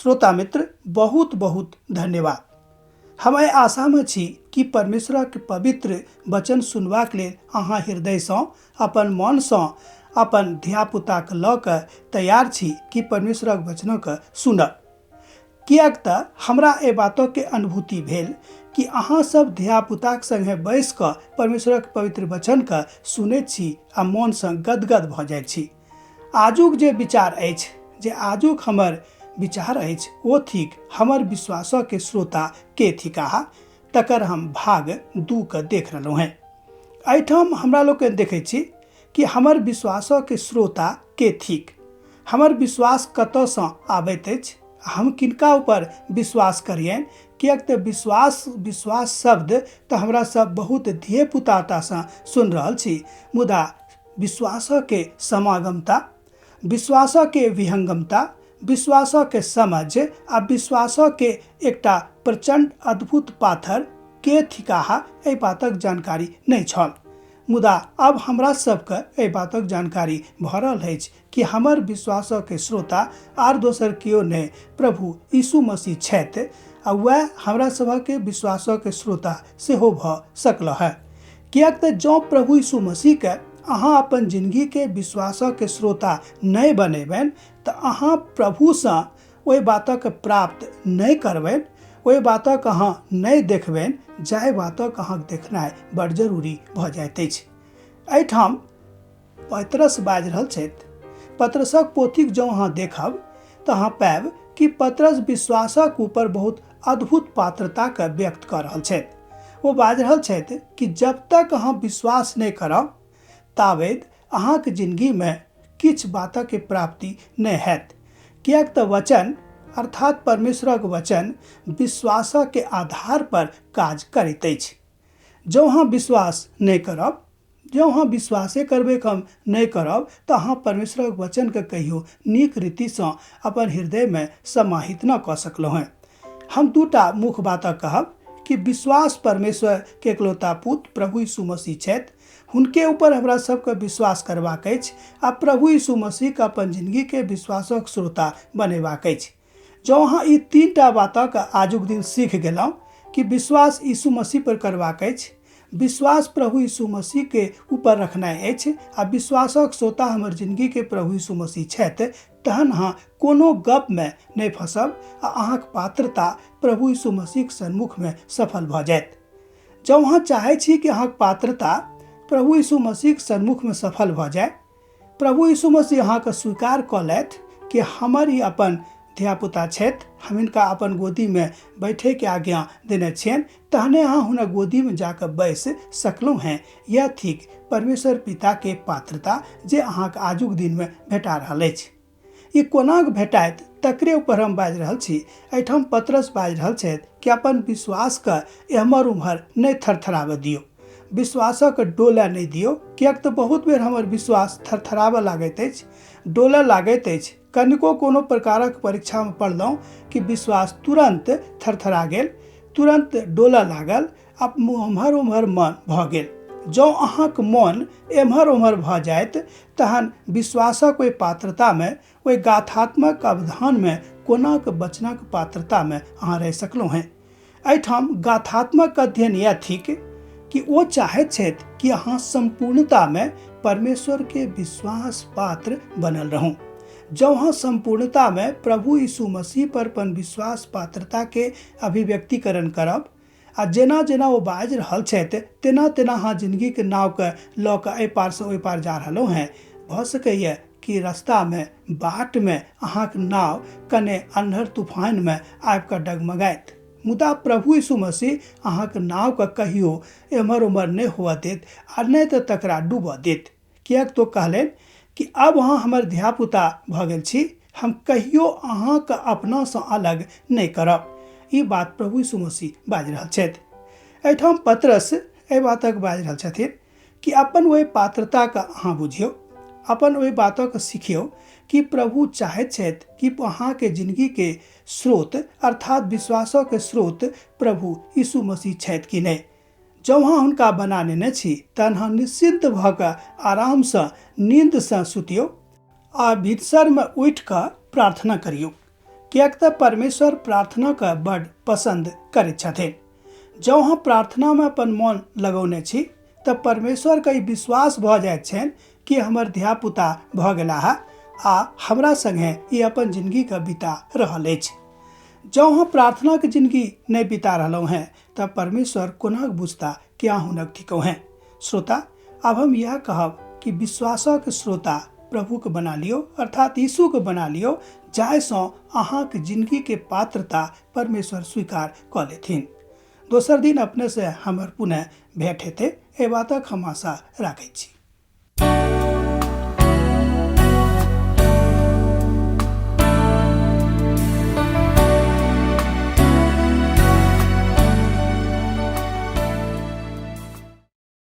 श्रोता मित्र, बहुत बहुत धन्यवाद। हम एहि आशामे छी कि परमेश्वरक पवित्र वचन सुनबाक लेल अहाँ हृदयसँ, अपन मनसँ, अपन धियापुताके लऽ कऽ तैयार छी कि परमेश्वरक वचनके सुनब। किएक तऽ हमरा एहि बातके अनुभूति भेल कि अहाँ सब धियापुताके सङ्गे बैस कऽ परमेश्वरक पवित्र वचनके सुनैत छी आ मोनसँ गदगद भऽ जाइ छी। आजुक जे विचार अछि, जे आजुक हमर विचार अछि, ओ थिक हमर विश्वासके श्रोता के थिकाह, तकर हम भाग 2 के देख रहलहुँ हेँ। एहिठाम हमरा लोकनि देखै छी कि हमर विश्वासके श्रोता के थिक, हमर विश्वास कतऽसँ आबैत अछि, हम किनका ऊपर विश्वास करियनि। किएक तऽ विश्वास शब्द तऽ हमरा सब बहुत धियपुतासँ सुनि रहल छी, मुदा विश्वासके समागमता, विश्वासके विहंगमता, विश्वासके समझ आ विश्वासके एकटा प्रचंड अद्भुत पाथर के थिकाह, एहि बातक जानकारी नहि छल। मुदा अब हमरा सबके एहि बातक जानकारी भऽ रहल अछि कि हमर विश्वासके श्रोता आर दोसर केओ नहि प्रभु यीशु मसीह छथि आ वएह हमरा सभके विश्वासके श्रोता सेहो भऽ सकल है। किएक तऽ जँ प्रभु यीशु मसीहके अहाँ अपन जिंदगीके विश्वासके श्रोता नहि बनेबनि तऽ अहाँ प्रभुसँ ओहि बातक प्राप्त नहि करबनि, ओहि बातक अहाँ नहि देखबनि जाहि बातक अहाँके देखनाइ बड़ जरूरी भऽ जाइत अछि। एहिठाम पतरस बाजि रहल छथि। पतरसक पोथीक जँ अहाँ देखब तऽ अहाँ पायब कि पतरस विश्वासक ऊपर बहुत अद्भुत पात्रताके व्यक्त कऽ रहल छथि। ओ बाजि रहल छथि कि जब तक अहाँ विश्वास नहि करब ताबत अहाँके जिंदगीमे किछु बातक प्राप्ति नहि हैत। किएक तऽ वचन अर्थात परमेश्वरक वचन विश्वासके आधार पर काज करैत अछि। जँ अहाँ विश्वास नहि करब, जँ अहाँ विश्वासे करबै हम नहि करब तऽ अहाँ परमेश्वरक वचनके कहियो नीक रीतिसँ अपन हृदयमे समाहित नहि कऽ सकलहुँ हेँ। हम दूटा मुख्य बात कहब कि विश्वास परमेश्वर के एकलौता पुत्र प्रभु यीशु मसीह छथि, हुनके ऊपर हमरा सबके विश्वास करबाक अछि आ प्रभु यीशु मसीहके अपन जिंदगीके विश्वासक श्रोता बनेबाक अछि। जँ अहाँ ई तीनटा बातक आजुक दिन सीख गेलहुँ कि विश्वास यीशु मसीह पर करबाक अछि, विश्वास प्रभु यीशु मसीह के ऊपर रखनाइ अछि आ विश्वासक श्रोता हमर जिंदगी के प्रभु यीशु मसीह छथि, तहन अहाँ कोनो गपमे नहि फँसब आ अहाँक पात्रता प्रभु यीशु मसीहक सन्मुखमे सफल भऽ जायत। जँ अहाँ चाहै छी कि अहाँक पात्रता प्रभु यीशु मसीहक सन्मुखमे सफल भऽ जाय, प्रभु यीशु मसीह अहाँके स्वीकार कऽ लेथि कि हमर ई अपन धियापुता छथि, हम हिनका अपन गोदीमे बैठैके आज्ञा देने छियनि, तहने अहाँ हुनक गोदीमे जाकऽ बैस सकलहुँ हेँ। यह थिक परमेश्वर पिताके पात्रता जे अहाँके आजुक दिनमे भेटा रहल अछि। ई कोना भेटायत तकरे ऊपर हम बाजि रहल छी। एहिठाम पतरस बाजि रहल छथि कि अपन विश्वासके एम्हर उम्हर नहि थरथराबऽ दियौ, विश्वासक डोलऽ नहि दियौ। किएक तऽ बहुत बेर हमर विश्वास थरथराबऽ लागैत अछि, डोलऽ लागैत अछि। कनिको कोनो प्रकारक परीक्षामे पढ़लहुँ कि विश्वास तुरन्त थरथरा गेल, तुरन्त डोलऽ लागल आ एम्हर उम्हर मन भऽ गेल। जँ अहाँके मन एम्हर उम्हर भऽ जायत तहन विश्वासक ओहि पात्रतामे, ओहि गाथात्मक अवधानमे कोना कऽ वचनक पात्रतामे अहाँ रहि सकलहुँ हेँ। एहिठाम गाथात्मक अध्ययन यह थिक कि ओ चाहैत छथि कि अहाँ सम्पूर्णतामे परमेश्वरके विश्वास पात्र बनल रहूँ। जँ अहाँ सम्पूर्णतामे प्रभु यीशु मसीह पर अपन विश्वास पात्रताके अभिव्यक्तिकरण करब आ जेना जेना ओ बाजि रहल छथि तेना तेना अहाँ जिंदगीके नावके लऽ कऽ एहि पारसँ ओहि पार जा रहलहुँ हेँ, भऽ सकैए कि रास्तामे बाटमे अहाँके नाव कने अन्हर तूफानमे आबि कऽ डगमगाइत, मुदा प्रभु यीशु मसीह अहाँके नावके कहियो एम्हर ओम्हर नहि हुअ देत आ नहि तऽ तकरा डूबऽ देत। किएक तो कहलनि कि अब अहाँ हमर धियापुता भऽ गेल छी, हम कहियो अहाँके अपनासँ अलग नहि करब। ई बात प्रभु यीशु मसीह बाजि रहल छथि। एहिठाम पतरस एहि बातक बाजि रहल छथिन कि अपन ओहि पात्रताके अहाँ बुझियौ, अपन ओहि बातक सिखियौ कि प्रभु चाहैत छथि कि अहाँके जिंदगीके स्रोत अर्थात विश्वासक स्रोत प्रभु यीशु मसीह छथि कि नहि। जँ अहाँ हुनका बना नेने छी तहन अहाँ निश्चिन्त भऽ कऽ आरामसँ नींदसँ सुतियौ आ भिनसरमे उठि कऽ प्रार्थना करियौ। किएक तऽ परमेश्वर प्रार्थनाके बड्ड पसन्द करैत छथिन। जँ अहाँ प्रार्थनामे अपन मन लगौने छी तऽ परमेश्वरके ई विश्वास भऽ जाइत छनि कि हमर धियापुता भऽ गेलाह आ हमरा सङ्गे ई अपन जिनगीके बिता रहल अछि। जँ अहाँ प्रार्थनाके जिनगी नहि बिता रहलहुँ हेँ तऽ परमेश्वर कोना बुझता कि अहाँ हुनक थिकहुँ हेँ। श्रोता, आब हम इएह कहब कि विश्वासक श्रोता प्रभुके बना लियौ, अर्थात यीशुके बना लियौ, जाहिसँ अहाँके जिनगीके पात्रता परमेश्वर स्वीकार कऽ लेथिन। दोसर दिन अपनेसँ हमर पुनः भेंट हेतै, एहि बातक हम आशा राखैत छी।